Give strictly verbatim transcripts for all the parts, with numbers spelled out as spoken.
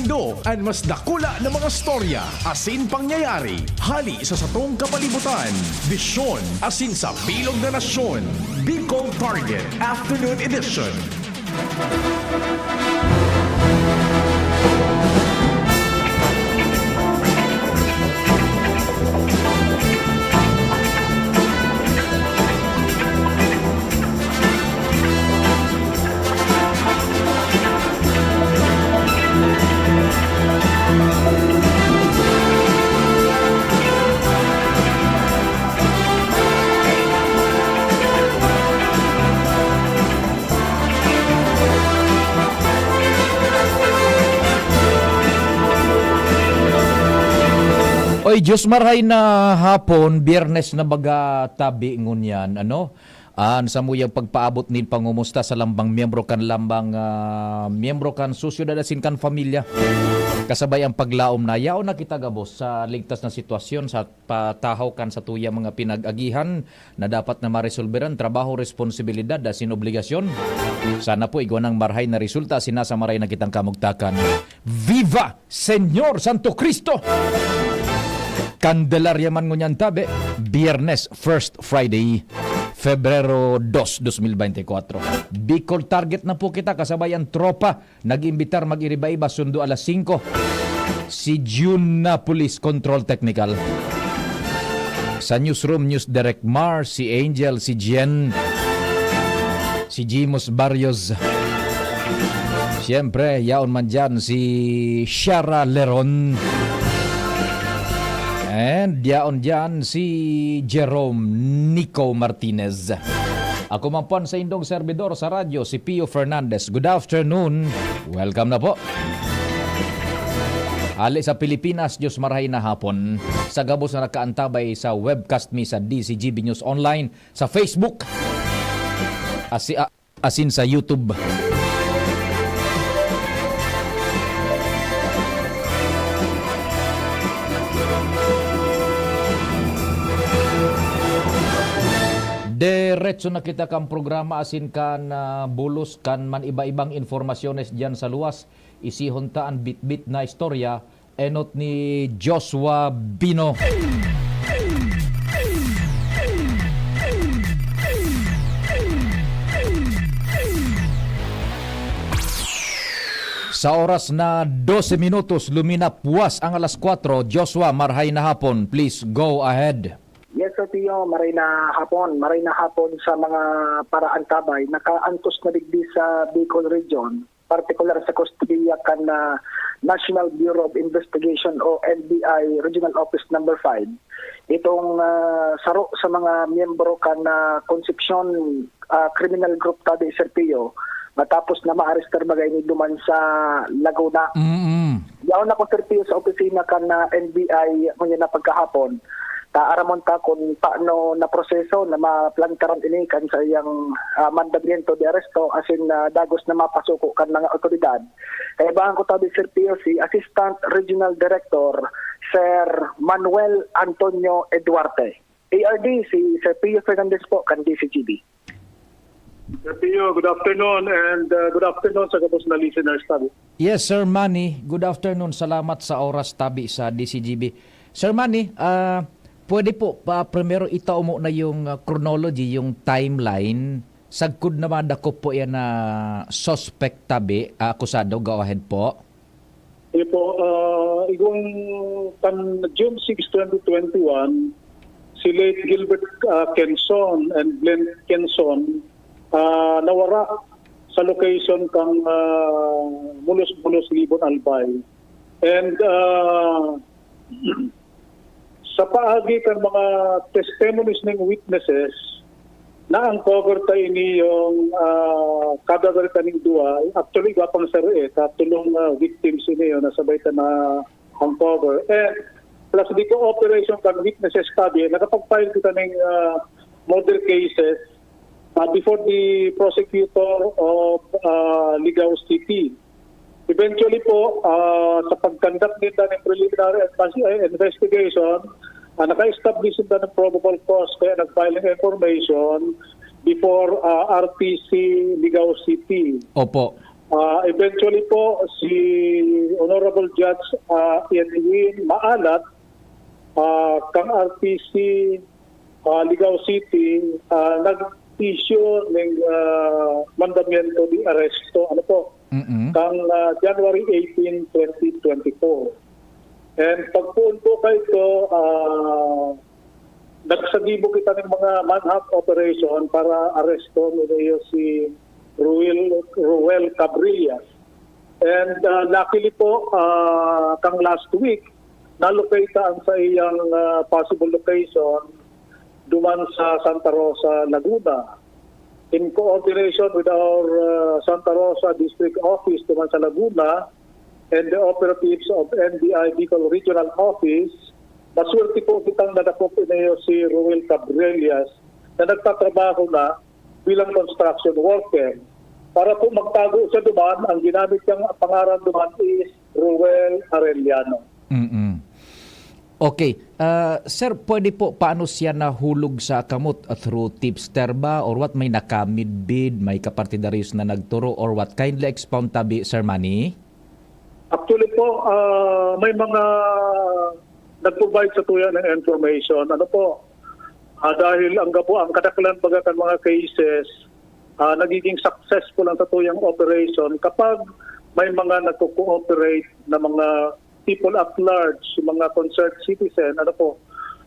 Do an mas dakula na mga storya asin pangyayari hali sa satong kapalibutan, bisyon asin sa bilog na nasyon. Bicol Target Afternoon Edition. Oy, Diyos marhay na hapon, Biyernes na baga tabi ngunyan, ano? An samuyang pagpaabot nin pangumusta sa lambang miyembro kan lambang, ah, miyembro kan sosyedad asin kan pamilya. Kasabay an paglaom na yaon na kita gabos sa ligtas na sitwasyon sa patahaw kan satuyang mga pinag-agihan na dapat na maresolberan, trabaho, responsibilidad asin obligasyon. Sana po igwa nang marhay na resulta asin nasa maray na kitang kamugtakan. Viva Señor Santo Cristo! Candelaria man ngunyan tabi, Biyernes, first Friday, Febrero dos, dos mil bente kwatro. Bicol Target na po kita, kasabay an tropa. Nag-imbitar mag-iriba-iba, sundo alas singko. Si Jun na Police Control Technical. Sa newsroom, News Direct Mar, si Angel, si Jen, si Jimos Barrios. Siyempre, yaon man dyan si Shara Leron. And yaon dyan si Jerome Nico Martinez. Ako man po an saindong serbidor sa radyo, si Pio Fernandez. Good afternoon. Welcome na po. Hali sa Pilipinas, Diyos marhay na hapon. Sa gabos na nakaantabay sa webcast mi sa D Z G B News Online, sa Facebook, asi-, a-, asin sa YouTube. Diretso na kita kan programa asin kan, ah, bulos kan man iba-ibang informasyones diyan sa luwas. Isihon ta an bitbit na istorya, enot ni Joshua Bino. Sa oras na dose minutos, luminapwas ang alas kwatro. Joshua, marhay na hapon. Please go ahead. Yes, Sir Pio, maray na hapon. Maray na hapon sa mga paraantabay. Nakaantos na digdi sa Bicol Region, partikular sa kustodiya kan, ah, National Bureau of Investigation o N B I Regional Office Number Five. Itong, ah, saro sa mga miyembro kan, ah, Concepcion, ah, Criminal Group tabi, Sir Pio, matapos na maarestar baga ini duman sa Laguna. Mm-mm. Yaon ako, Sir Pio, sa opisina kan, ah, N B I ngunyan na pagkahapon. Ta aramon ta kun paano na proseso na maplantaran ini kan saiyang, ah, mandamiento de aresto asin, ah, dagos na mapasuko kan mga awtoridad. Kaibahan ko tabi, Sir Pio, si Assistant Regional Director, Sir Manuel Antonio Eduarte. A R D, si Sir Pio Fernandez po, kan D Z G B. Sir Pio, good afternoon, and, uh, good afternoon sa gabos na listeners tabi. Yes, Sir Manny, good afternoon. Salamat sa oras tabi sa D Z G B. Sir Manny, ah, pwede po pa primero itao mo na yung, ah, chronology, yung timeline. Sagkod na madakop po yan na suspect tabi, ah, akusado. Go ahead po. Iyo po, ah, igong kan June six, twenty twenty-one, si late Gilbert, ah, Kenson and Glenn Kenson, ah, nawara sa location kan, ah, Mulos-Mulos, Libon, Albay. And, ah, sa paagi kan mga testimonies ning witnesses, na-uncover ta ini yung, ah, kadaver kaning duwa. Actually, igwa pang saro eh, tatulong, ah, victims ini yun, nasabay ta na-uncover. And plus, di ko operation kan witnesses tabi, nakapag-file kita ning, ah, murder cases, ah, before the prosecutor of, ah, Ligao City. Eventually po, ah, sa pag-conduct nila ng preliminary investi-, eh, investigation, ah, naka-establish sila ng probable cause, kaya nag-file ng information before, ah, R T C Ligao City. Opo. Ah, eventually po, si Honorable Judge, ah, Edwin Maalat, ah, kang R T C, ah, Ligao City, ah, nag-issue ng, ah, mandamiento de arresto, ano po, Mm-mm. kang, ah, January eighteen, twenty twenty-four. And pagpoon po kaito, ah, nagsagibo kita ng mga manhunt operation para aresto niya si Ruel, Ruel Cabrillas. And, ah, luckily po, ah, kang last week, nalocate ang sa iyang, ah, possible location duman sa Santa Rosa, Laguna. In coordination with our, ah, Santa Rosa District Office duman sa Laguna and the operatives of N B I Bicol Regional Office, maswerte po kitang nadakop ini si Ruel Cabrillas na nagtatrabaho na bilang construction worker. Para po magtago siya duman, ang ginamit niyang pangaran duman is Ruel Arellano. Mm-mm. Okay. Ah, sir, pwede po, paano siya nahulog sa kamot? Ah, through tipster ba or what? May nakamidbid, may kapartidaryos na nagturo or what? Kindly expound tabi, Sir Manny. Actually po, ah, may mga nag-provide sa tuya ng information. Ano po? Ah, dahil ang gapo, ang kadaklan baga kan mga cases, ah, nagiging successful ang satuyang operation kapag may mga nagko-cooperate na mga people at large, yung mga concerned citizen, ano po.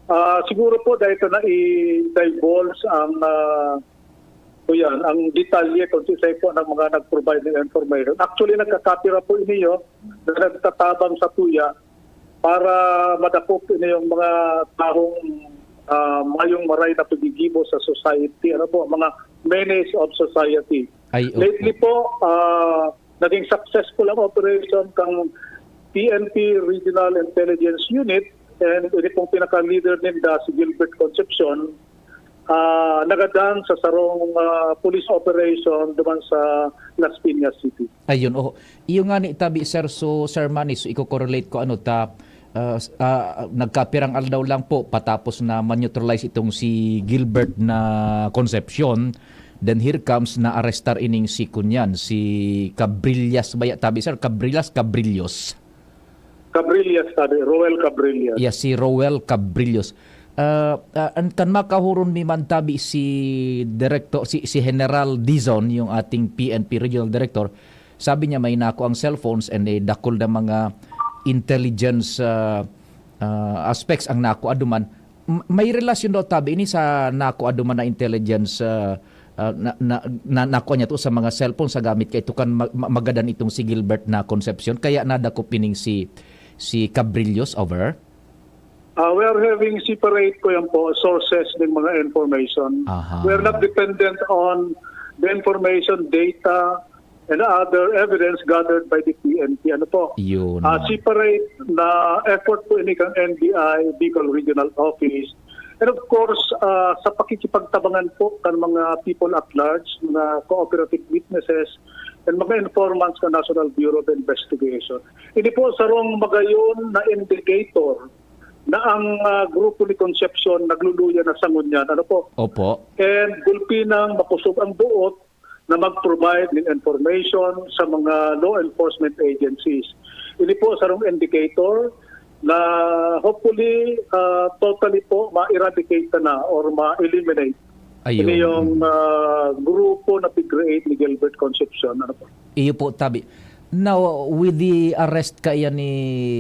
Ah, siguro po dahil ito na i-divulge ang, ah, o yan, ang detalye kung sisay po ng mga nag-provide ng information. Actually, nagkakapira po iniyo na nagtatabang sa tuya para madakop ini yung mga taong, ah, mayong maray na paggigibo sa society, ano po, mga menace of society. Ay, opo. Lately po, ah, naging successful ang operation kang P N P Regional Intelligence Unit and ini pong pinaka-leader ninda si Gilbert Concepcion, ah, nagadan sa sarong, ah, police operation duman sa Las Piñas City. Ayun, oh. Iyo nga ni tabi, sir, so, Sir Manny, so, iko-correlate ko, ano, ta, ah, s-, ah, nagkapirang aldaw lang po, patapos na ma-neutralize itong si Gilbert na Concepcion, then here comes na arestar ining si kunyan, si Cabrillas baya tabi, sir, Cabrillas, Cabrillos. Cabrillas, tabi, Roel Cabrillas. Yeah, si Roel Cabrillos. Ah, ah, an-, kan makahuron mi man tabi si Director, si, si General Dizon, yung ating P N P Regional Director, sabi niya may nako ang cellphones and, eh, dakul na mga intelligence, ah, ah, aspects ang nako aduman. M-, may relasyon daw tabi ini sa nako aduman na intelligence, ah, ah, na, na, na, nakua niya to sa mga cellphone sa gamit kay tukan ma-, ma-, magadan itong si Gilbert na Concepcion, kaya nadakop ining si, si Cabrillos over? Ah, we are having separate, ko yan po, sources ng mga information. Aha. We are not dependent on the information, data, and other evidence gathered by the P N P. Ano po? Yun. Ah, separate na effort po ini kang N B I, Bicol Regional Office. And of course, ah, sa pakikipagtabangan po kan mga people at large, mga cooperative witnesses, and mga informants ng National Bureau of Investigation. Ini po sarong magayon na indicator na ang, ah, grupo ni Concepcion nagluluya na sa ngunyan. Ano po? Opo. And gulpi nang makusog ang buot na mag-provide ng information sa mga law enforcement agencies. Ini po sarong indicator na hopefully, ah, totally po ma-eradicate na or ma-eliminate. Ayun. Ini yung, ah, grupo na pig-create ni Gilbert Concepcion. Ano po? Iyo po, tabi. Now, with the arrest kaiyan ni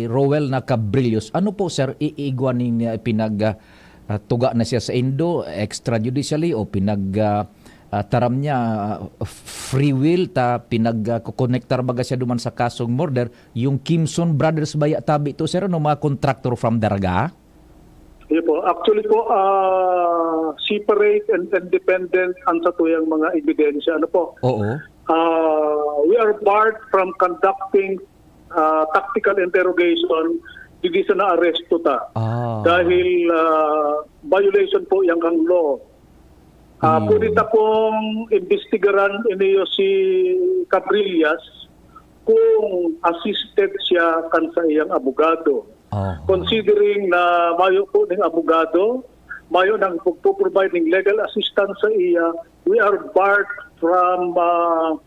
Roel na Cabrillos, ano po, sir, i-, igwa ning, ah, pinag, ah, ah, tuga na siya sa Indo, extrajudicially, o pinag, ah, ah, taram niya, ah, free will, ta pinag, ah, kukonektar baga siya duman sa kasong murder, yung Kimson Brothers baya tabi to, sir, ano, mga contractor from Daraga? Iyo po. Actually po, ah, separate and independent ang satuyang mga ebidensya. Ano po? Oo. Ah, we are barred from conducting, ah, tactical interrogation digdi sa naaresto ta. Ah. Dahil, ah, violation po yan kang law. Ah, Hmm. Pwede ta pong imbestigaran iniyo si Cabrillas kung assisted siya kan sa iyang abogado. Aha. Considering na mayo po ning abogado, mayo nang pagpo-provide ning legal assistance sa iya, we are barred from, ah,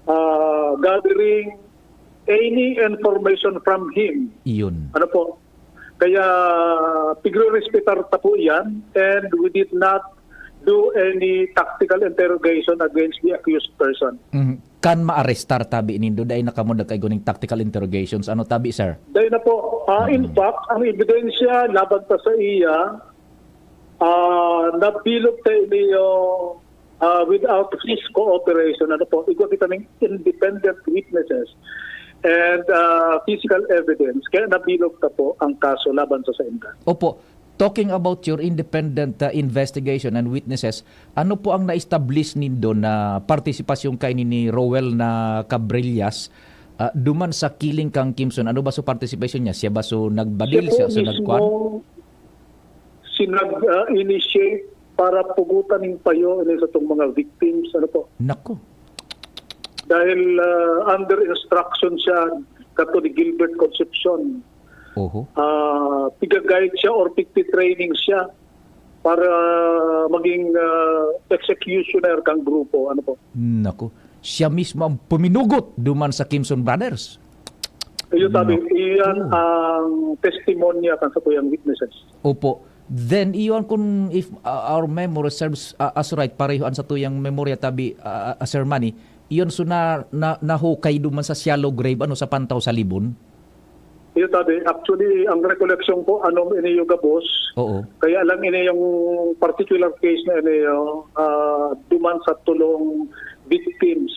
uh, gathering any information from him. Iyon. Ano po? Kaya pigre-respetar ta po yan, and we did not do any tactical interrogation against the accused person. Mhm. Kan maarestar tabi nindo, dai na kamo nagkaigo ning tactical interrogations. Ano tabi, sir? Dai na po. Ah, in Mm. fact, ang ebidensya laban pa sa iya, ah, nabilog ta ini yung, ah, without his cooperation. Ano po? Igwa kita ning independent witnesses and, ah, physical evidence. Kaya nabilog ta po ang kaso laban sa sainda. Opo. Talking about your independent, ah, investigation and witnesses, ano po ang na-establish nindo na partisipasyon kaini ni Roel na Cabrillas, ah, duman sa killing kang Kimson? Ano ba so participation niya? Siya ba so nagbadil? Siya po Siya so mismo nagkuan? sinag-, ah, initiate para pugutan ning payo ini sa tong mga victims, ano po? Nako. Dahil, ah, under instruction siya kato ni Gilbert Concepcion. Oho. Ah, piga-guide siya or pigti-training siya para maging, ah, executioner kang grupo, ano po. Nako. Siya mismo ang puminugot duman sa Kimson Brothers. Iyo, sabi, Nako. iyan ang testimonya kan satuyang witnesses. Opo. Then, iyon kun if, uh, our memory serves, uh, us right, pareho an satuyang memorya tabi, uh, uh, Sir Manny, iyon so na, na, nahukay duman sa shallow grave, ano, sa pantaw sa Libon? Iyo, sabi, actually, ang recollection ko, ano, ini yung gabos. Oo. Kaya lang ini yung particular case na ini yung, ah, duman sa tulong victims.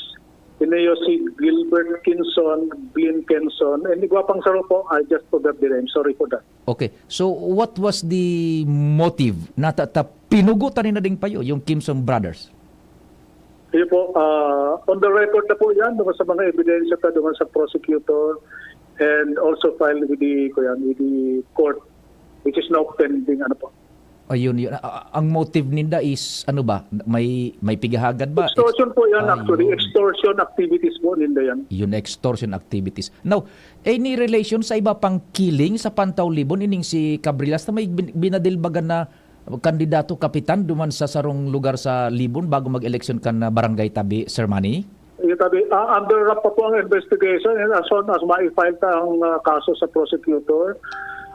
Ini yung si Gilbert Kinson, Glenn Kinson, and igwa pang saro po, I just forgot the name. Sorry for that. Okay. So, what was the motive? Nata-, ta-, pinugutan ni na ding payo, yung Kimson Brothers? Iyo po, ah, on the record na po yan, duman sa mga ebidensya pa, duman sa prosecutor, and also filed with the, kuyan, with the court, which is now pending, ano po. Ayun, yun. A-, a-, ang motive ninda is, ano ba? May, may pighahagad ba? Extortion po yan, Ayun. actually. Extortion activities po ninda yan. Yun, extortion activities. Now, any relation sa iba pang killing sa Pantaw Libon? Ining si Cabrillas na may bin-, binadilbagan na kandidato kapitan duman sa sarong lugar sa Libon bago mag-eleksyon kan, ah, barangay tabi, Sir Manny? Iyo, tabi, ah, under wrap pa po ang investigation, and as soon as ma-file ta ang, ah, kaso sa prosecutor,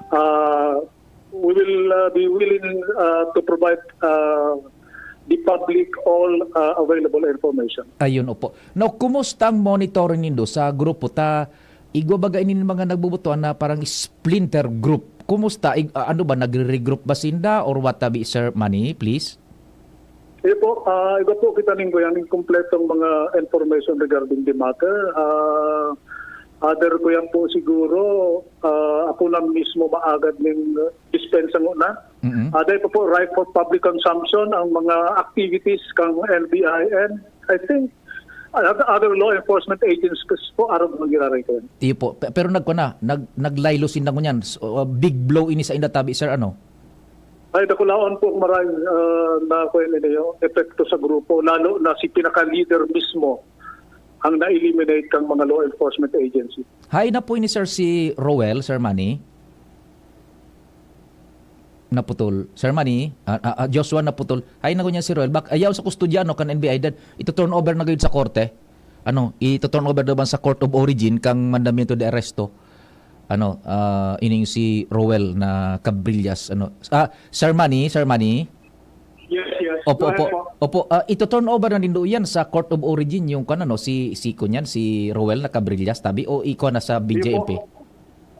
ah, we will, ah, be willing, ah, to provide, ah, the public all, ah, available information. Ayun, opo. Now, kumusta ang monitoring nindo sa grupo ta? Igwa baga ini nin mga nagbubutuan na parang splinter group. Kumusta? Ig-, ah, ano ba, nagre-regroup ba sinda or what tabi, Sir Manny, please? Iyo po, ah, iba po kita ning kuyan, ning kompletong mga information regarding the matter. Ah, other kuyan po siguro, ah, ako lang mismo maagad ning dispensa ngona. Mm-mm. Ah, dahil pa po, right for public consumption ang mga activities kang N B I and I think, ah, other law enforcement agencies po, aram mo, giraray ko yan. Iyo po. Pe-, pero nagkuan na, nag-, naglaylo sinda ngunyan. So, ah, big blow ini sa inda tabi, sir, ano? Ay, dakulaon po ang maray, ah, na kuwan ini, yung epekto sa grupo, lalo na si pinaka-leader mismo ang na-eliminate kang mga law enforcement agency. Hain na po ini, sir, si Roel, Sir Manny? Naputol. Sir Manny, ah, ah, ah, Joshua, naputol. Hain na ngunyan si Roel. Bak-, ayaw sa kustodya, no, kan N B I, then ito-turn over na gayud sa korte. Ano, ito-turn over naman sa court of origin kang mandamiento de arresto. Ano, ah, ining si Roel na Cabrillas, ano. Ah, Sir Manny, Sir Manny? Yes, yes. Opo, Go ahead opo. po. Opo, ah, ito-turn over na nindo yan sa court of origin, yung kan ano, si, si kunyan, si Roel na Cabrillas, tabi, o iko na sa Sige po. B J M P?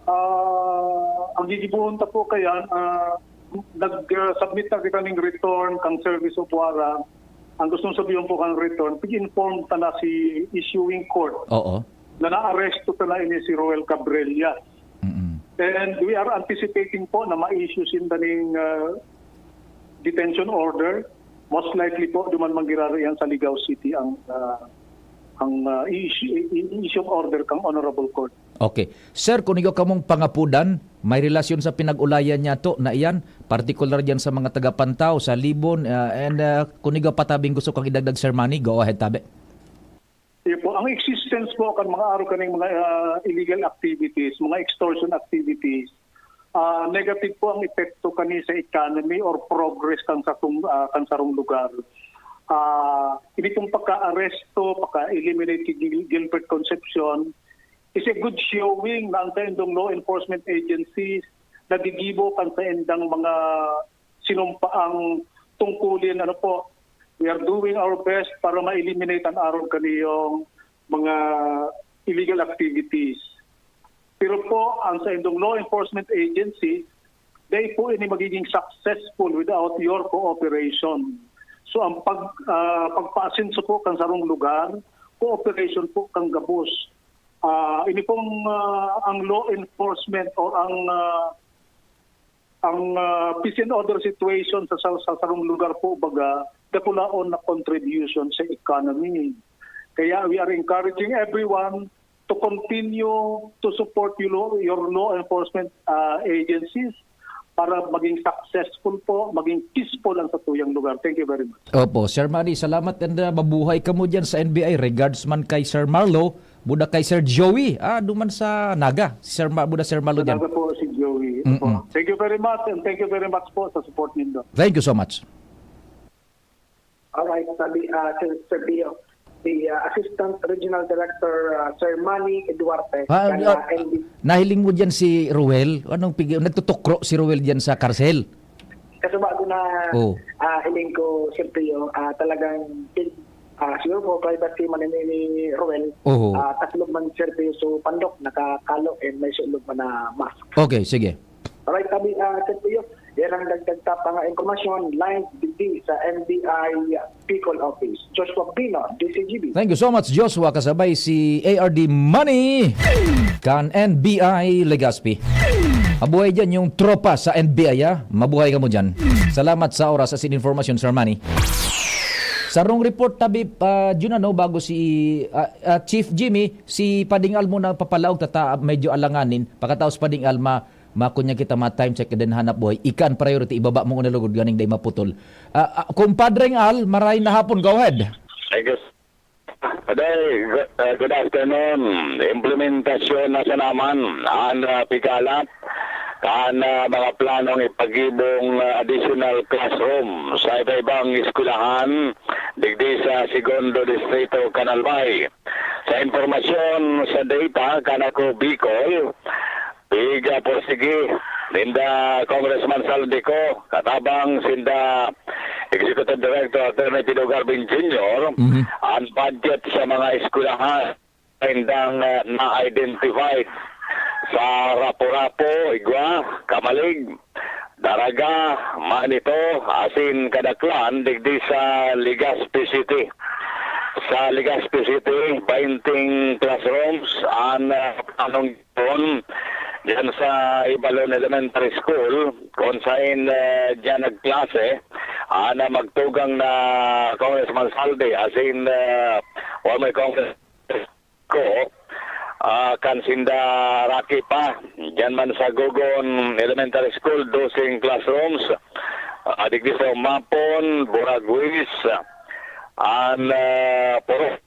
Ah, ang gigibohon ta po kaya, ah, nag-submit na kita ning return kang service of warrant. Ang gustong sabihin po kang return, pag-inform ta na si issuing court Oo. na naaresto ta na ini si Roel Cabrera. Mm-mm. And we are anticipating po na ma-issue sinda ning, ah, detention order. Most likely po, duman manggirari yan sa Ligao City ang, ah, ang, ah, i-issue, i-, i-issue order kang Honorable Court. Okay. Sir, kung igwa kamong pangapudan, may relasyon sa pinag-ulayan niya to na iyan, partikular diyan sa mga taga-Pantaw, sa Libon, ah, and, ah, kung igwa pa tabing gusto kang idagdag, Sir Manny, go ahead, tabi. Sige po, ang existence po kan mga aro kaning mga, ah, illegal activities, mga extortion activities, ah, negative po ang epekto kani sa economy or progress kan satong, ah, kan sarong lugar. Ah, ini pong pagka-aresto, pagka-eliminate ki Gil-, Gilbert Concepcion is a good showing na ang saindong law enforcement agencies nagigibo kan saindang mga sinumpaang tungkulin. Ano po, we are doing our best para ma-eliminate ang arog kaniyong mga illegal activities. Pero po, ang saindong law enforcement agency, dai po ini magiging successful without your cooperation. So, ang pag, ah, pagpaasenso po kan sarong lugar, cooperation po kan gabos. Ah, ini pong, ah, ang law enforcement or ang, ah, ang, ah, peace and order situation sa, sa, sa sarong lugar po, baga, dakulaon na contribution sa economy. Kaya we are encouraging everyone to continue to support your law, your law enforcement, ah, agencies para maging successful po, maging peaceful ang satuyang lugar. Thank you very much. Opo, Sir Manny, salamat and, ah, mabuhay kamo diyan sa N B I. Regards man kay Sir Marlo, buda kay Sir Joey. Ah, duman sa Naga, si Sir Ma-, buda Sir Marlo diyan. Talaga po si Joey. Mm-mm. Opo. Thank you very much and thank you very much po sa support nindo. Thank you so much. Alright, sabi, ah, Sir, Sir Pio, si, ah, Assistant Regional Director, ah, Sir Manny Eduarte, Ah, kan, ah, ah, N B. Nahiling mo diyan si Ruel? Anong pigi-, nagtutukro si Ruel diyan sa karsel? Kaso bago na, Oh. ah, hiling ko, Sir Pio, ah, talagang, ah, siguro po, privacy man ni, ni Ruel, Oho. ah, tatlog man, Sir Pio, so pandok, nakakalo, and may sulog man na mask. Okay, sige. Alright, sabi, ah, Sir Pio, yan ang dagdag ta pa nga impormasyon, live digdi sa N B I Bicol Office. Joshua Bino, D C G B. Thank you so much, Joshua. Kasabay si A R D Money kan N B I Legazpi. Mabuhay dyan yung tropa sa N B I, ah. Mabuhay kamo dyan. Salamat sa oras asin informasyon, Sir Manny. Sarong report tabi, ah, Jun, ano, bago si, ah, ah, Chief Jimmy, si Pading Al muna papalaog, tata, medyo alanganin. Pagkataos Pading Al, ma-, makunya kita ma-time check, then hanap buhay. Ika ang priority, ibaba mo na lugod, ganing dai maputol. Ah, ah, Kumpadreng Al, maray na hapon, go ahead. Thank you. Aday, good, uh, good afternoon. Implementasyon na sa naman ang, uh, pikalap kan, uh, mga planong ipagibong, uh, additional classroom sa iba-ibang eskwelahan digdi sa Segundo Distrito, Canalbay. Sa impormasyon sa data kan Ako Bicol, piga porsigi ninda Congressman Saldico, katabang sinda Executive Director Attorney Tito Garvin Junior, Mhm. ang budget sa mga eskwelahan nindang, ah, na-identified sa Rapu-Rapu, Igwa, Camalig, Daraga, Manito, asin Kadaklan, digdi sa Legazpi City. Sa Legazpi City, bainting classrooms ang, ah, planong Pon, diyan sa Ibalon Elementary School, kung sain, eh, diyan nagklase, ah, na magtugang na Congressman Saldi, asin, eh, former Congress ko, ah, kan sinda Rocky pa. Diyan man sa Gogon Elementary School, doseng classrooms, ah, digdi sa Umapon, Buraguis, an, ah, Puro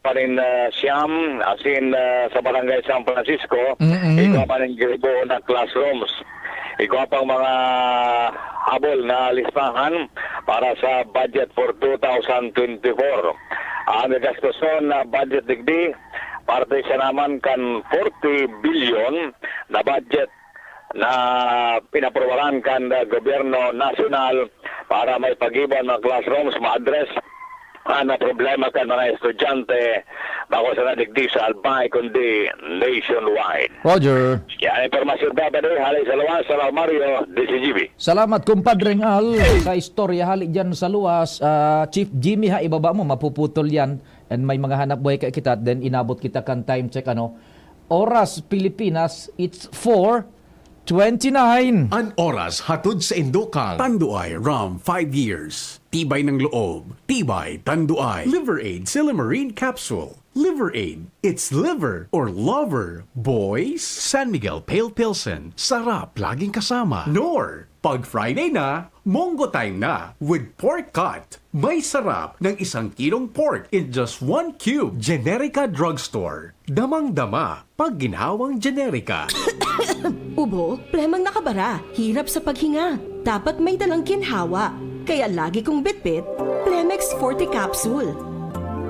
panin, ah, siyam, asin, ah, sa Barangay San Francisco, Mm-mm. igwa panin giribo na classrooms. Igwa pang mga habol na listahan para sa budget for two thousand twenty-four. Ang gastuson na budget digdi, parte siya naman kan forty billion na budget na pinaprobaran kan, ah, gobyerno nasyonal para maipagibo an mga classrooms, ma-address an, ah, problema kan mga estudyante, bako sana digdi sa Albay, kundi nationwide. Roger. Yan ang impormasyon dapat, eh, hali sa luwas, sa Mario, D C G B. Salamat, Kumpadreng Al, sa istorya hali dyan sa luwas. Ah, Chief Jimmy, ha, ibaba mo, mapuputol yan. And may mga hanap buhay ka kita, then inabot kita kan time check, ano. Oras, Pilipinas, it's four twenty-nine. An oras hatod sa indo kan Tanduay Rum, five years. Tibay ng loob, tibay, Tanduay. Liver Aid Silymarin Capsule. Liver Aid, it's liver or lover, boys. San Miguel Pale Pilsen, sarap laging kasama. Knorr, pag Friday na, Mongo time na with pork cut. May sarap ng isang kilong pork in just one cube. Generica Drugstore. Damang-dama pag ginhawang Generica. Ubo, plemang nakabara, hirap sa paghinga. Dapat may dalang ginhawa. Kaya lagi kong bitbit Plemex Forte Capsule.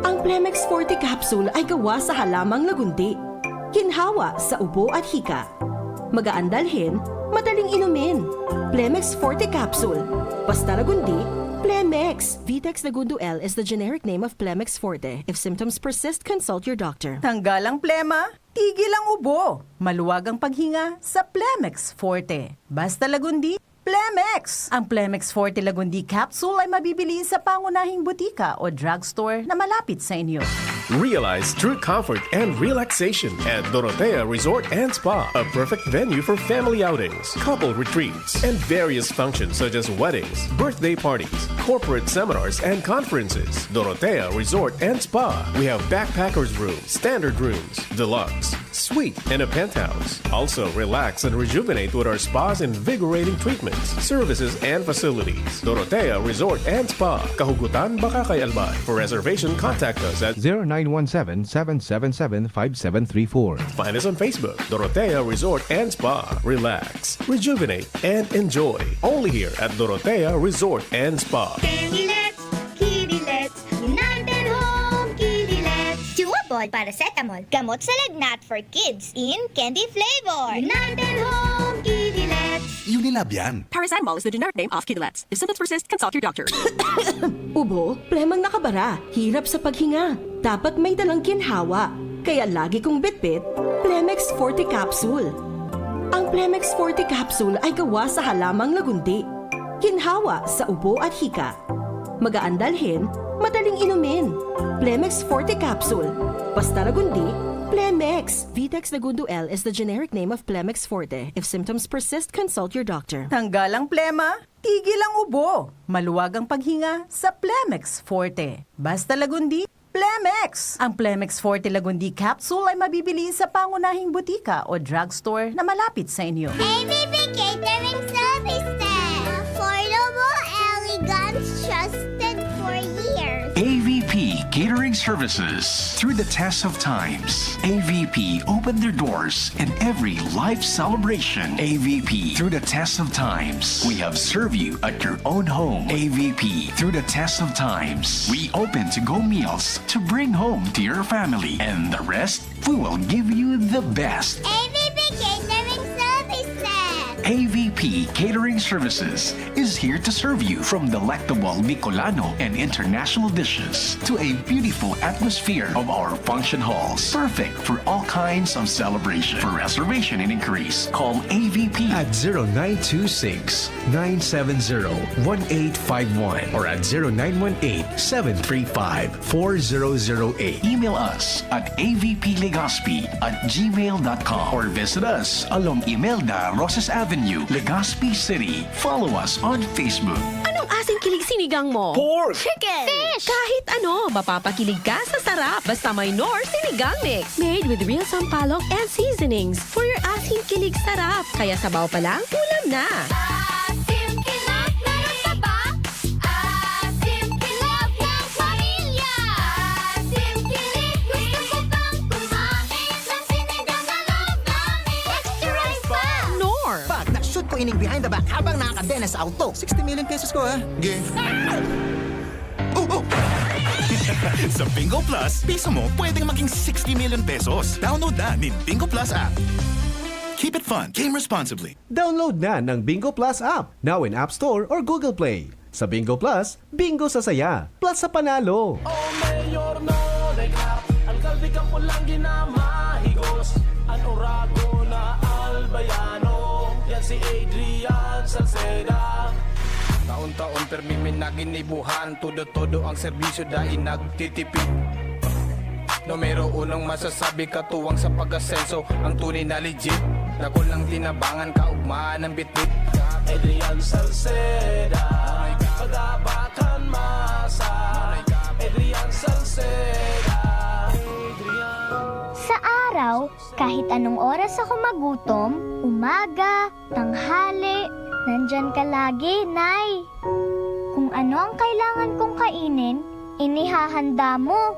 Ang Plemex Forte Capsule ay gawa sa halamang lagundi. Ginhawa sa ubo at hika. Magaan dalhin, madaling inumin. Plemex Forte Capsule. Basta lagundi, Plemex. Vitex Lagundo L is the generic name of Plemex Forte. If symptoms persist, consult your doctor. Tanggal ang plema, tigil ang ubo. Maluwag ang paghinga sa Plemex Forte. Basta lagundi, Plemex! Ang Plemex Forte Lagundi Capsule ay mabibili sa pangunahing butika o drugstore na malapit sa inyo. Realize true comfort and relaxation at Dorotea Resort and Spa, a perfect venue for family outings, couple retreats, and various functions such as weddings, birthday parties, corporate seminars, and conferences. Dorotea Resort and Spa. We have backpackers room, standard rooms, deluxe, suite, and a penthouse. Also, relax and rejuvenate with our spa's invigorating treatments, services, and facilities. Dorotea Resort and Spa, Kahugutan, Bacacay, Albay. For reservation, contact us at zero nine one seven, seven seven seven, five seven three four. Find us on Facebook, Dorotea Resort and Spa. Relax, rejuvenate, and enjoy. Only here at Dorotea Resort and Spa. Candy-lets, kitty-lets, United Home Kitty-lets. Chewable paracetamol, gamot sa lagnat for kids in candy flavor. United Home Kitty-lets. Unilab yan. Paracetamol is the generic name of Kidulets. If symptoms persist, consult your doctor. Ubo, plemang nakabara, hirap sa paghinga. Dapat may dalang ginhawa. Kaya lagi kong bitbit, Plemex Forte Capsule. Ang Plemex Forte Capsule ay gawa sa halamang lagundi. Ginhawa sa ubo at hika. Magaan dalhin, madaling inumin. Plemex Forte Capsule. Basta lagundi, Plemex. Vitex Lagundo L is the generic name of Plemex Forte. If symptoms persist, consult your doctor. Tanggal ang plema, tigil ang ubo. Maluwag ang paghinga sa Plemex Forte. Basta lagundi, Plemex! Ang Plemex Forte Lagundi Capsule ay mabibili sa pangunahing butika o drugstore na malapit sa inyo. A V P Catering Services. Affordable, elegant, trusted for years. A V P Catering Services. Through the test of times, A V P opened their doors in every life celebration. A V P, through the test of times, we have served you at your own home. A V P, through the test of times, we open to-go meals to bring home to your family. And the rest, we will give you the best. A V P Catering Services. A V P Catering Services is here to serve you, from delectable Bicolano and international dishes to a beautiful atmosphere of our function halls, perfect for all kinds of celebration. For reservation and inquiries, call A V P at zero nine two six, nine seven zero, one eight five one or at zero nine one eight, seven three five, four zero zero eight. Email us at A V P Legazpi at gmail dot com or visit us along Imelda Rosas Avenue, Legazpi City. Follow us on Facebook. Anong asing kilig sinigang mo? Pork! Chicken! Fish! Kahit ano, mapapakilig ka sa sarap. Basta may Knorr Sinigang Mix. Made with real sampalok and seasonings. For your asing kilig sarap. Kaya sabaw pa lang, ulam na. Asim kilig, meron ka ba? Asim kilig ng pamilya. Asim kilig, gusto ko pang kumain ng sinigang na loob namin. Extra rice pa! Knorr! Pag na-shoot ko ining behind the back habang nakakadena sa auto. Sixty million pesos ko ha. Ge. Oh, oh. Sa Bingo Plus, piso mo pwedeng maging sixty million pesos. Download na nin Bingo Plus app. Keep it fun. Game responsibly. Download na ng Bingo Plus app, now in App Store or Google Play. Sa Bingo Plus, bingo sa saya, plus sa panalo. O Mayor Nonay Cap, alkalde kan pulang ginamahigos. An oragon na Albayano, yan si Adrian Salceda. Taon-taon permi mi naginibuhan, todo-todo ang serbisyo dai nagtitipid. Numero unong masasabi katuwang sa pag-asenso, ang tunay na legit. Dakul ng tinabangan, kaugmaan ng bitbit. Adrian Salceda, pag-abakan masa. Adrian Salceda. Sa araw, kahit anong oras ako magutom, umaga, tanghali, nandyan ka lagi, Nay. Kung ano ang kailangan kong kainin, inihahanda mo.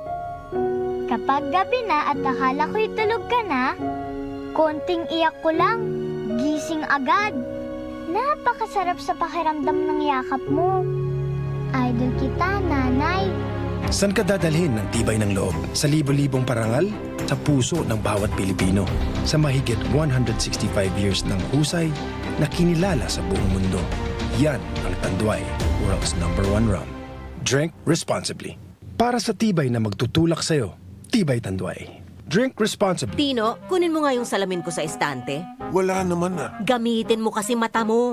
Kapag gabi na at akala ko'y tulog ka na, konting iyak ko lang, gising agad. Napakasarap sa pakiramdam ng yakap mo. I Dun kita, Nanay. San ka dadalhin ng tibay ng loob? Sa libo-libong parangal? Sa puso ng bawat Pilipino. Sa mahigit one hundred sixty-five years ng husay na kinilala sa buong mundo. Yan ang Tanduay, world's number one rum. Drink responsibly. Para sa tibay na magtutulak sa'yo, Tibay Tanduay. Drink responsibly. Tino, kunin mo nga yung salamin ko sa estante. Wala naman ah. Gamitin mo kasi mata mo.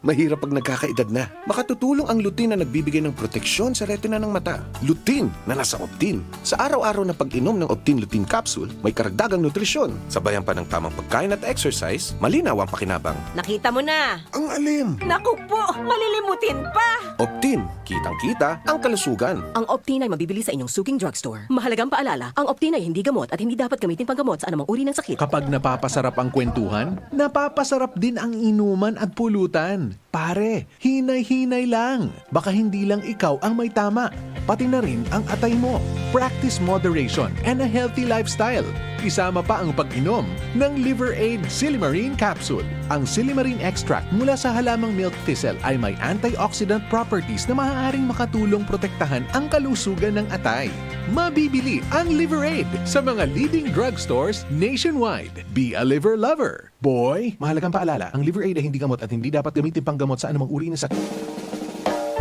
Mahirap pag nagkakaedad na. Makatutulong ang lutein na nagbibigay ng proteksyon sa retina ng mata. Lutein na nasa Optin. Sa araw-araw na pag-inom ng Optin Lutein Capsule, may karagdagang nutrisyon. Sabayan pa ng tamang pagkain at exercise, malinaw ang pakinabang. Nakita mo na. Ang alim! Naku po, malilimutin pa. Optin, kitang-kita ang kalusugan. Ang Optin ay mabibili sa inyong suking drugstore. Mahalagang paalala, ang Optin ay hindi gamot at hindi dapat gamitin panggamot sa anumang uri ng sakit. Kapag napapasarap ang kwentuhan, napapasarap din ang inuman at pulutan. Pare, hinay-hinay lang. Baka hindi lang ikaw ang may tama, pati na rin ang atay mo. Practice moderation and a healthy lifestyle. Isama pa ang pag-inom ng Liver Aid Silimarine Capsule. Ang silimarine extract mula sa halamang milk thistle ay may antioxidant properties na maaaring makatulong protektahan ang kalusugan ng atay. Mabibili ang Liver Aid sa mga leading drugstores nationwide. Be a liver lover. Boy, mahalagang paalala, ang Liver Aid ay hindi gamot at hindi dapat gamitin panggamot sa anumang uri ng sakit.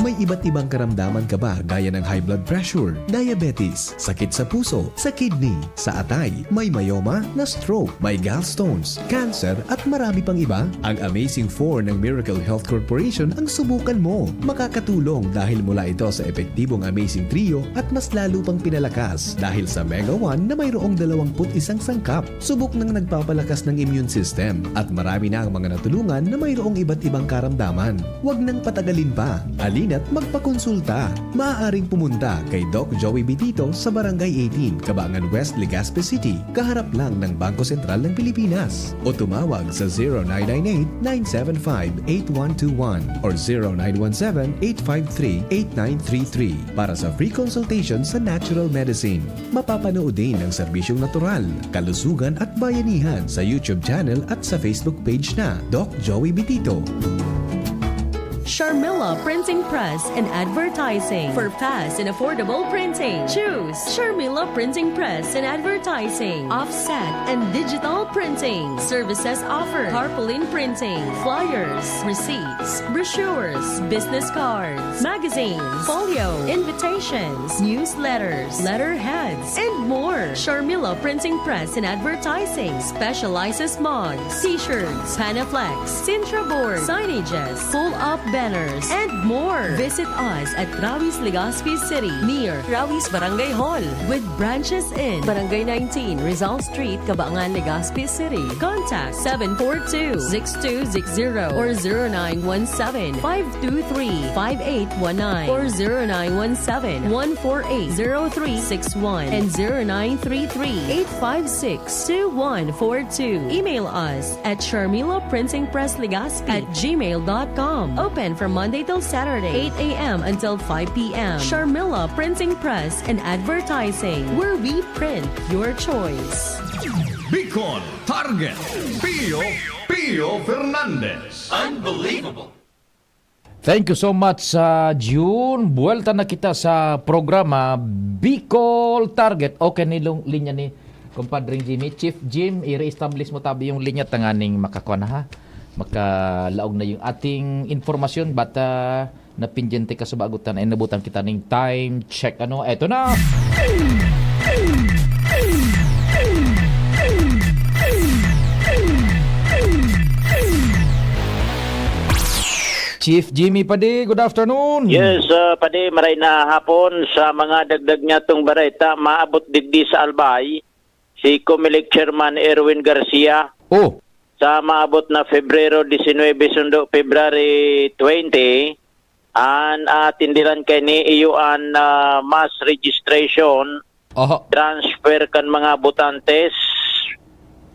May iba't ibang karamdaman ka ba gaya ng high blood pressure, diabetes, sakit sa puso, sa kidney, sa atay, may myoma, na stroke, may gallstones, cancer, at marami pang iba? Ang Amazing four ng Miracle Health Corporation ang subukan mo. Makakatulong dahil mula ito sa epektibong Amazing Trio at mas lalo pang pinalakas dahil sa Mega one na mayroong dalawang put isang sangkap. Subok nang nagpapalakas ng immune system at marami na ang mga natulungan na mayroong iba't ibang karamdaman. Huwag nang patagalin pa. Halina't magpakonsulta. Maaaring pumunta kay Doc Joey Bitito sa Barangay eighteen, Cabangan West, Legazpi City, kaharap lang ng Bangko Sentral ng Pilipinas. O tumawag sa zero nine nine eight, nine seven five, eight one two one or zero nine one seven, eight five three, eight nine three three para sa free consultation sa natural medicine. Mapapanood din ang serbisyong natural, kalusugan at bayanihan sa YouTube channel at sa Facebook page na Doc Joey Bitito. Sharmila Printing Press and Advertising. For fast and affordable printing, choose Sharmila Printing Press and Advertising. Offset and digital printing. Services offered: tarpaulin printing, flyers, receipts, brochures, business cards, magazines, folio, invitations, newsletters, letterheads, and more. Sharmila Printing Press and Advertising specializes mugs, t-shirts, Panaflex, Sintra board, signages, pull-up banners, and more. Visit us at Rawi's, Legazpi City, near Rawi's Barangay Hall, with branches in Barangay nineteen, Rizal Street, Cabangan, Legazpi City. Contact seven four two, six two six zero or zero nine one seven, five two three, five eight one nine or zero nine one seven, one four eight, zero three six one and zero nine three three, eight five six, two one four two. Email us at Sharmila Printing Press Legazpi at gmail dot com. Open from Monday till Saturday, eight a.m. until five p.m. Sharmila Printing Press and Advertising, where we print your choice. Bicol Target, Pio Pio Fernandez. Unbelievable. Thank you so much, sa June. Buwelta na kita sa programa Bicol Target. Okay, nilong linya ni Compadre Jimmy. Chief Jim, i-reestablish mo tabi yung linya tanganing makakuha na, ha. Makalaog na yung ating informasyon. Bata, napindyente ka sa bago tan, ay nabutan kita ning time check. Ano? Eto na! Chief Jimmy Padi, good afternoon. Yes, uh, Padi, maray na hapon. Sa mga dagdag niya tong bareta, maabot digdi sa Albay, si Comelec Chairman Erwin Garcia. Oh. Sa maabot na Febrero diecinuebe sundo February twenty, an atindiran kay ni iyo an uh, mass registration, Oho. Transfer kan mga botantes.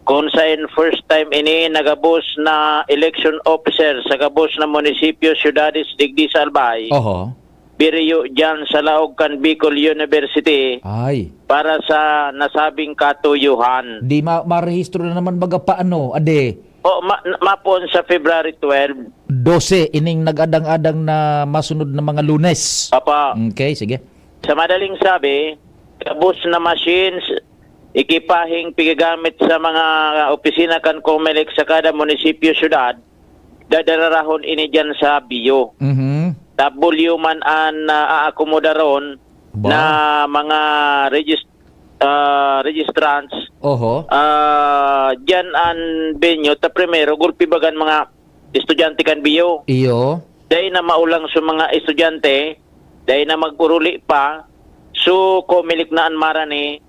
Kun sa in first time ini nagabos na election officer sa gabos na munisipyo, syudades digdi sa Albay. Oho. Biriyo diyan sa laog kan Bicol University. Ay. Para sa nasabing katuyuhan. Di ma marehistro na naman baga paano, ade? O ma mapon sa February twelve. dose ining nag-adang-adang na masunod na mga Lunes. Apa. Okay, sige. Sa madaling sabi, gabos na machines, ekipaheng pigagamit sa mga opisina kan Comelec sa kada munisipyo, syudad, dadararahon ini diyan sa B I O. Mhm. W man an, ah, aakomodaron Ba? na mga regis-, ah, registrants. Oho. Ah, diyan an venue, ta primero, gulpi bagan mga estudyante kan B I O. Iyo. Dai na maulang sa mga estudyante, dai na mag-uruli pa, so Comelec na an marani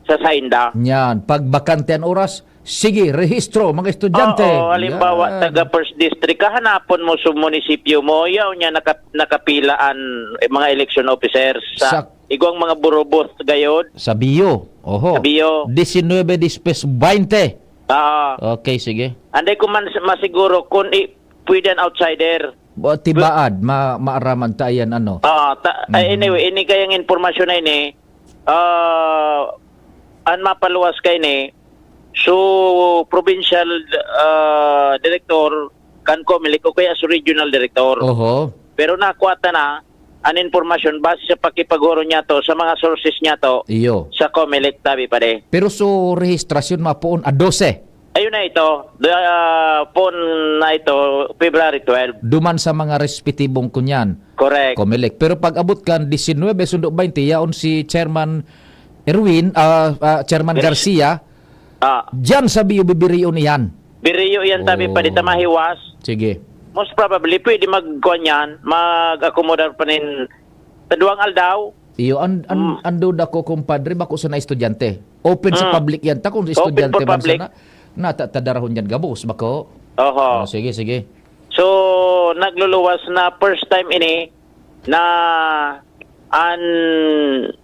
sa sainda. Nyan, pag bakante an oras, sige, rehistro, mga estudyante. Oo, halimbawa, Yan. taga First District, kahanapon mo sa munisipyo mo, yaw niya naka-, nakapila an, eh, mga election officers sa Sa igwang mga burubot gayod. Sa B I O. Oho. Sa B I O. Diecinuebe, dispes, baynte. Oo. Okay, sige. Anday ko man s-, masiguro kung i-, pwede an outsider. O, tibaad, ma-, maaraman ta yan, ano. Oo, ta-, ay, Mhm. anyway, ini kayang impormasyon na ini, ah, an mapaluwas kay ni, so, provincial, ah, director kan Comelec o kaya so regional director. Oho. Pero nakuha ta na an impormasyon base sa pakipaghuron niya to sa mga sources niya to Iyo. sa Comelec, tabi pa de. Pero so rehistrasyon mapoon a dose? Ayun na ito. The, ah, phone na ito, February twelve. Duman sa mga respetibong kunyan. Correct. Comelec. Pero pag abot kan diecinuebe sundo baynte, yaon si Chairman Erwin, ah, ah, Chairman Yes. Garcia, Ah. diyan sa B I O bibirion iyan. Biriyo yan, tabi pa, di ta Oh. mahiwas. Sige. Most probably, pwede magkuan yan, mag-akomodar pa nin sa duwang aldaw. Iyo, an, an, Mm. an duda ko, kumpadre, bako sana estudyante. Open sa Mm. public yan. Ta kung Open estudyante for man public. sana, nata-, tadarahon yan gabos, bako? Oho. Oh, sige, sige. So, nagluluwas na first time ini na an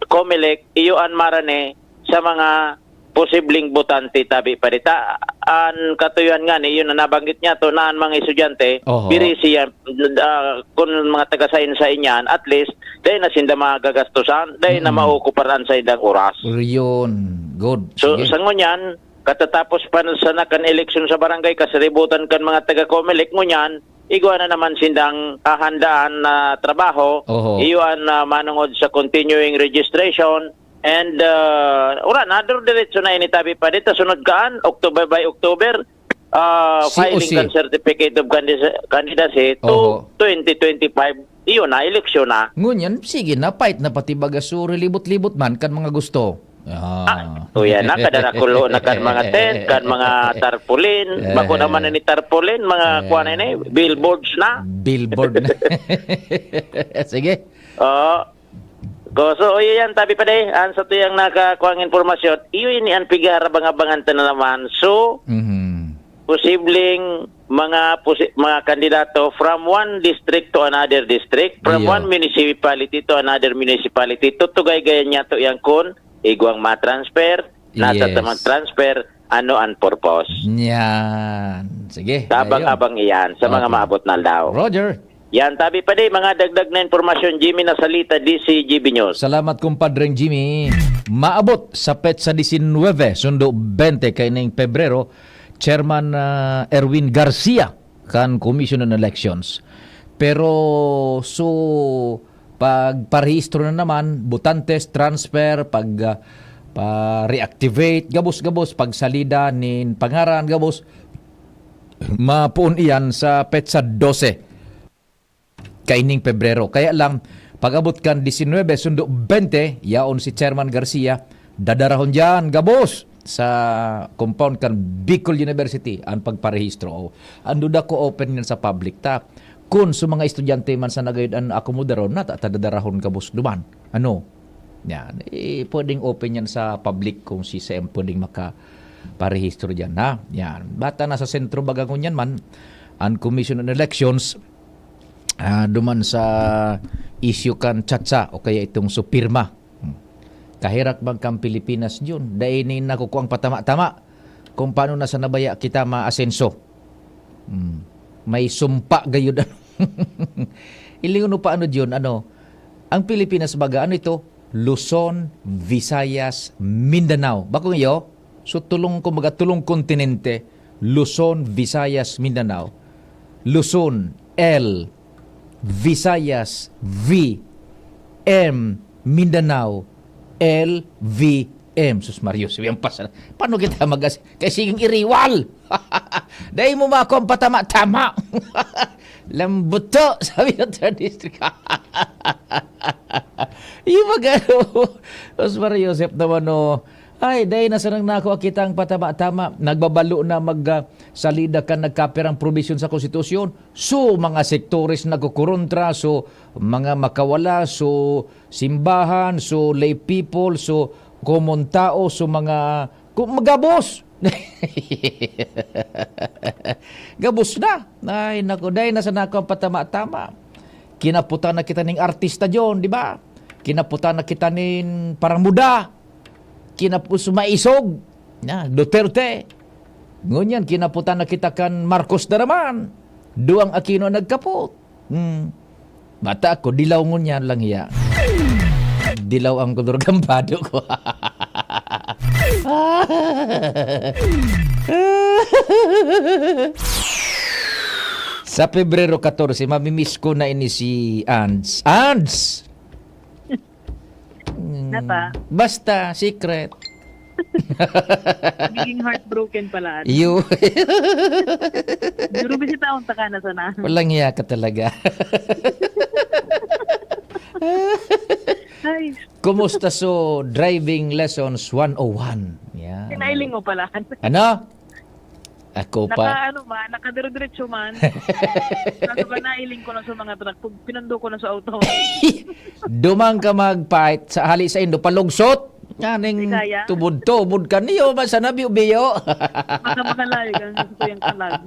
Comelec, iyo an marani sa mga posibleng botante, tabi pa dita. An katuyohan ngani, yun na nabanggit niya to, na an mga estudyante, Oho. biri siya, ah, kun mga taga-sainsa inyan, at least, dai na sinda magagastusan, dai na Mm. maokuparan sa indang oras. Yun. Good. So, Sige. sa ngunyan, katatapos pa na sana kan eleksyon sa barangay, kasaributan kan mga taga-Comelec, ngunyan, igwa na naman sindang hahandaan na trabaho. Oho. Iyo an, ah, manongod sa continuing registration. And, ah, wala, nadurdiretso na ini, tabi pa dita. Sunod kaan, October by October, ah, Si filing Usi. kan Certificate of Candida-, Candidacy to Oho. twenty twenty-five. Iyo na, eleksyon na. Ngunyan, sige na, fight na pati baga so rilibot-libot man kan mga gusto. Ah. Ah, tuya na, kadarakulo na kan mga tent, kan mga tarpaulin. Eh. Bako naman na ni tarpaulin, mga Eh. kuwan na ni, billboards na. Billboard na. Sige. Oo. Go. So, iyo yan, tabi pa de, an sa tuyang nakakuha ang impormasyon, iyo ini an pigarabang-abangan ta na naman. So, Mhm. posibleng mga posi-, mga kandidato from one district to another district, from Iyo. one municipality to another municipality. Tutugay-gayan niya to yan kun igwang ma-transfer, nasa Yes. ta mag-transfer, ano ang purpose. Yan. Sige, Tabang-abang iyan sa mga ayun. maabot na aldaw. Roger. Yan, tabi pa di, mga dagdag na impormasyon, Jimmy Nasalita, D C G B News. Salamat, kumpadreng Jimmy. Maabot sa petsa diecinuebe, sundo bente kaining Pebrero, Chairman, ah, Erwin Garcia kan Commission on Elections. Pero, so, pagparehistro na naman, botantes, transfer, pag, ah, pa-reactivate, gabos-gabos, pagsalida nin pangaran, gabos, mapoon iyan sa petsa dose kaining Pebrero. Kaya lang, pag-abot kan diecinuebe, sundo bente, yaon si Chairman Garcia, dadarahon diyan, gabos, sa compound kan Bicol University, ang pagparehistro. O, ang duda ko, open yan sa public ta. Kun sa mga estudyante man sa nagayod ang akomodaron, nata-, tadadarahon gabos duman. Ano? Yan. Eh, pwedeng open yan sa public kung si C M pwedeng makaparehistro diyan, ha? Yan. Bata nasa sentro baga ngunyan man, ang Commission on Elections, ah, duman sa issue kan chacha o kaya itong supirma. Hmm. Kaherak man kan Pilipinas diyon. Dai ni nakukuang patama-tama kung paano na sa nabaya kita maasenso. Hmm. May sumpa gayud. Ilingon mo pa ano diyon, ano? Ang Pilipinas baga, ano ito? Luzon, Visayas, Mindanao. Bako iyo? So, tulong, kumbaga, tulong kontinente, Luzon, Visayas, Mindanao. Luzon, L, Visayas, V, M, Mindanao, L V M. Sus Mario, sabi ang pasal. Paano kita mag-as-, kay siging iriwal? Dai mo mako ang patama-tama. Lambuto, sabi ng third district. Yung mag-ano, Sus Mario Joseph naman, no. Ay, dai na sanang nako akita ang patama-tama. Nagbabalo na mag, ah, salida kan nagkapirang probisyon sa konstitusyon. So, mga sektores nagkukuruntra, so, mga makawala, so, simbahan, so, lay people, so, common tao, so, mga, ku-, gabos. Gabos na. Ay, naku, dai na sa nako ang patama-tama. Kinaputan na kita ning artista, John, di ba? Kinaputan na kita nin paramuda. Kinapos maisog. Na, Duterte. Ngunyan, kinaputan na kita kan Marcos na naman. Duang Aquino ang nagkapot. Hmm. Bata ako, dilaw ngunyan lang hiya. Dilaw ang kulor gambado ko. Sa Pebrero katorse, mamimiss ko na ini si Ands. Ands! Mm, Nata? Basta, secret. Magiging heartbroken pala, ano? Iyo. Siguro bisitaon ta ka na sana. Walang hiya ka talaga. Ay, Kumusta so driving lessons one oh one? Yan. Pinailing mo pala. Ano? Ako pa. Naka, ano man, nakadiro-diretso man. Kaso ba nailing ko na sa mga truck, pag pinundo ko na sa auto. Dumang ka magpait sa hali sa indo, palugsot. Yan, Di kaya? Tubod-tubod ka niyo, basta nabiyo-biyo. Baka makalayo ka, gusto ko yung kalag.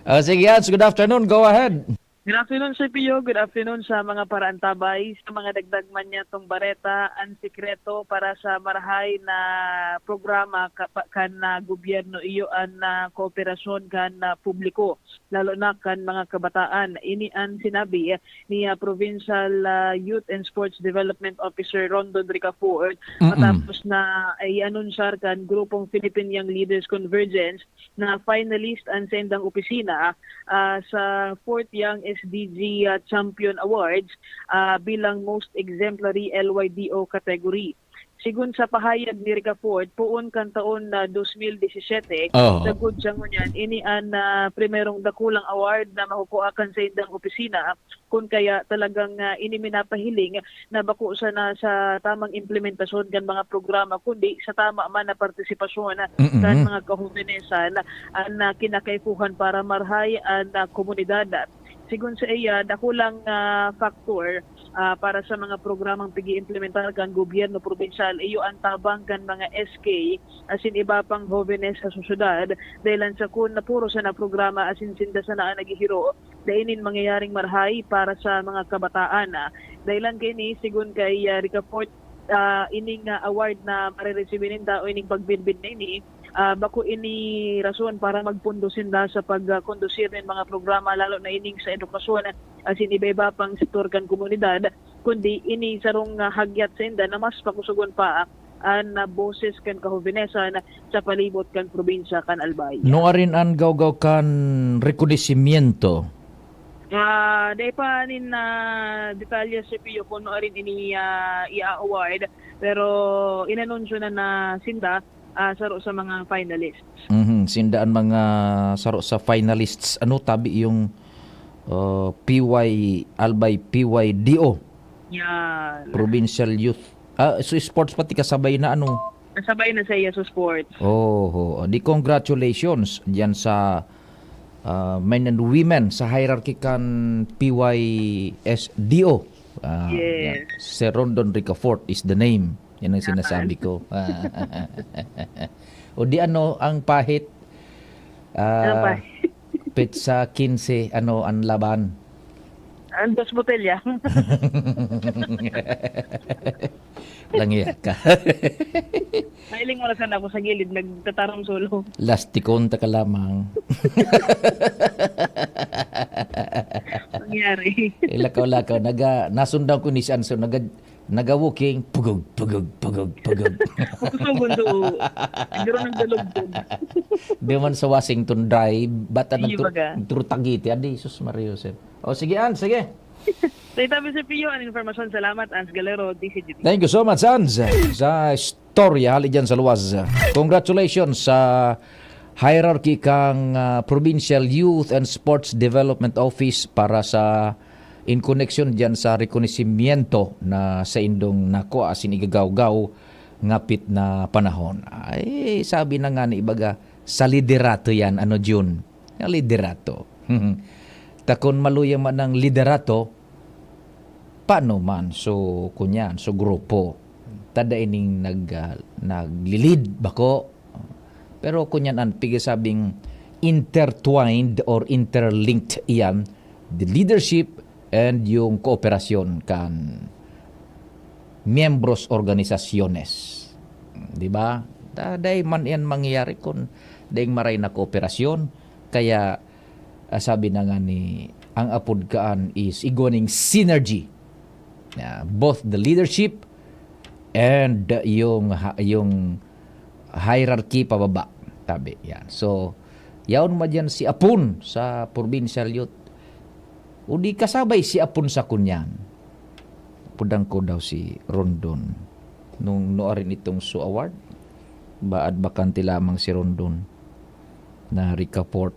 Oh, sige, Hans, good afternoon. Go ahead. Good afternoon, Sir Pio. Good afternoon sa mga paraantabay. Sa mga dagdag man niya tong bareta, ang sikreto para sa marahay na programa ka-, pa-, kan, ah, gobyerno, iyo an, ah, kooperasyon kan, ah, publiko, lalo na kan mga kabataan. Ini an sinabi ni, ah, Provincial, ah, Youth and Sports Development Officer Rondon Ricafort Mm-mm. matapos na i-anunsyar kan grupong Philippine Young Leaders Convergence na finalist an saindang opisina, ah, sa fourth Young S D G, ah, Champion Awards, ah, bilang Most Exemplary L Y D O category. Sigon sa pahayag ni Ricafort, poon kan taon na dos mil disisete, Oo. sagkod siya ngunyan, ini an, ah, primerong dakulang award na makukuha kan saindang opisina, kun kaya talagang, ah, ini minapahiling na bako sana sa tamang implementasyon kan mga programa, kundi sa tama man na partisipasyon Mm-mm. kan mga kahobenesan, an, ah, kinakaipuhan para marahay an, ah, komunidad. Sigon sa iya, dakulang, ah, faktor, ah, para sa mga programang pig-iimplementar kan gobyerno probinsyal, iyo an tabang kan mga S K asin iba pang hobenes sa sosyedad, dahilan sa kun na puro sana programa asin sinda sana an naghihiro, dai nin mangyayaring marahay para sa mga kabataan. Dahilan kaini, sigon kay, ah, Ricafort, ah, ining, ah, award na mareresibir ninda o ining pagbidbid na ini, ah, bako ini rason para magpundo sinda sa pag, ah, kondusir nin mga programa, lalo na ining sa edukasyon, asin iba-iba pang sektor kan komunidad, kundi ini sarong, ah, hagyat sainda na mas pakusogon pa an, ah, boses kan kahobenesan sa palibot kan probinsya kan Albay. Nuarin an gawgaw kan rekonesimiento? Ah, dai pa nin, ah, detalye, Sir Pio, kun nuarin ini, ah, i-award, pero inanunsyo na na sinda, ah, saro sa mga finalists. Mhm, sinda an mga saro sa finalists. Ano tabi yung, uh, P Y, Albay P Y D O? Yan. Provincial Youth. Ah, so sports pati kasabay na ano? Kasabay na sa iya sa sports. Oho. Di congratulations diyan sa, ah, men and women sa hierarchy kan P Y S D O. Ah, Yes. yan. Sir Rondon Ricafort is the name. Yan ang Yan. sinasabi ko. O di ano, ang pahit, ah, Ano pa? petsa kinse, ano, ang laban? Ang dos botelya. Lang iya ka. Nailing mo na sana ako sa gilid, nagtataram solo. Lastikon ta ka lamang. Nangyari. Ilakaw-lakaw. Naga, nasundan ko ni si Anso, naga, Naga-walking, pugog, pugog, pugog, pugog. Kutogon do. Siguro nagdalog din. Di man sa Washington Drive, bata Iyo, nagtru-, baga. Nagtrutagiti. Adi, Jesus Maria Joseph. O, sige, Ans, sige. Sa itabi sa Pio, ang informasyon. Salamat, Ans Galero, D C G T. Thank you so much, Ans. Sa istorya, hali dyan sa luwas. Congratulations sa hierarchy kang, ah, Provincial Youth and Sports Development Office para sa, in connection dyan sa rekonosimiento na saindong nakua asin igagawgaw ngapit na panahon. Ay, sabi na nga ni ibaga, sa liderato yan, ano, Jun? Ang liderato. Ta kun maluya man ang liderato, paano man? So, kunyan, so grupo. Tada ining nag, ah, naglilid, bako. Pero kunyan an pigasabing intertwined or interlinked iyan, the leadership and yung kooperasyon kan miyembros organisasyones. Di ba? Da-, dai man iyan mangyayari kun daing maray na kooperasyon. Kaya, ah, sabi na nga ni, ang apod kaan is igwa ning synergy. Ah, both the leadership and yung ha-, yung hierarchy pababa. Tabi, yan. So, yaon man dyan si Apon sa provincial youth. O di kasabay si Apon sa kunyan. Pudang ko daw si Rondon. Nung nuarin itong Su Award, baad bakante lamang si Rondon na rikaport.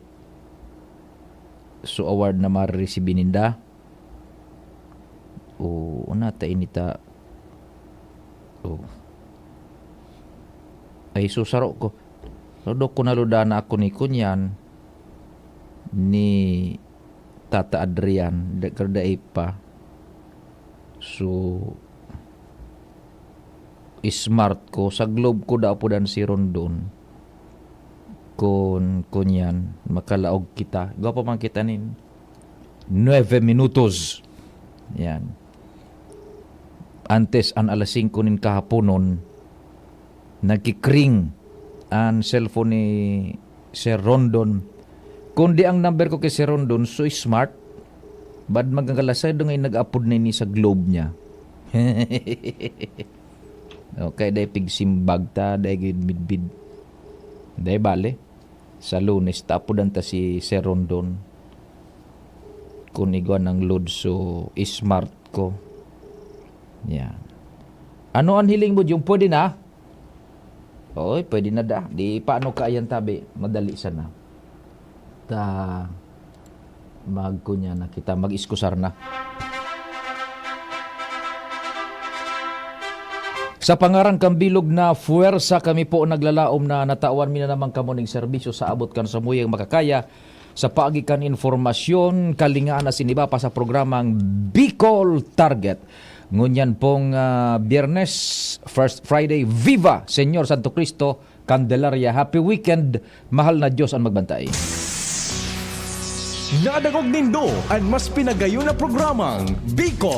Su Award na mariresibi ninda. O, una ta inita. O. Ay, susaro ko. Rodok ko naludana ako ni kunyan, ni Tata Adrian, da-, dai pa. So, smart ko. Sa Globe ko daw po dan si Rondon. Kun, kunyan, makalaog kita. Gwapo man kita nin nuebe minutos. Yan. Antes, an alas singko nin kahaponon, nagkikring an cellphone ni Sir Rondon. Kundi ang number ko kay Sir Rondon, so smart. Bad magalasay do nga nag-apod na ini sa Globe niya. Okay, dai pigsimbag ta, dai gid midbid. Dai bale. Sa Lunes, tapodan ta si Sir Rondon. Kun igwa nang load so smart ko. Yan. Ano an hiling mo, Jun? Pwede na? Oy, pwede na da. Di paano ka ayan tabi? Madali sana. Ta, magkunya na kita. Mag-iskusar na. Sa pangaran kan bilog na puwersa, kami po naglalaom na natawan mi na naman kamo ning serbisyo sa abot kan samuyang makakaya sa paagi kan informasyon, kalingaan asin iba pa sa programang Bicol Target. Ngunyan pong, ah, Biyernes, First Friday, Viva Señor Santo Cristo, Candelaria. Happy weekend, mahal na Diyos ang magbantay. Nadangog nindo an mas pinagayon na programang Bicol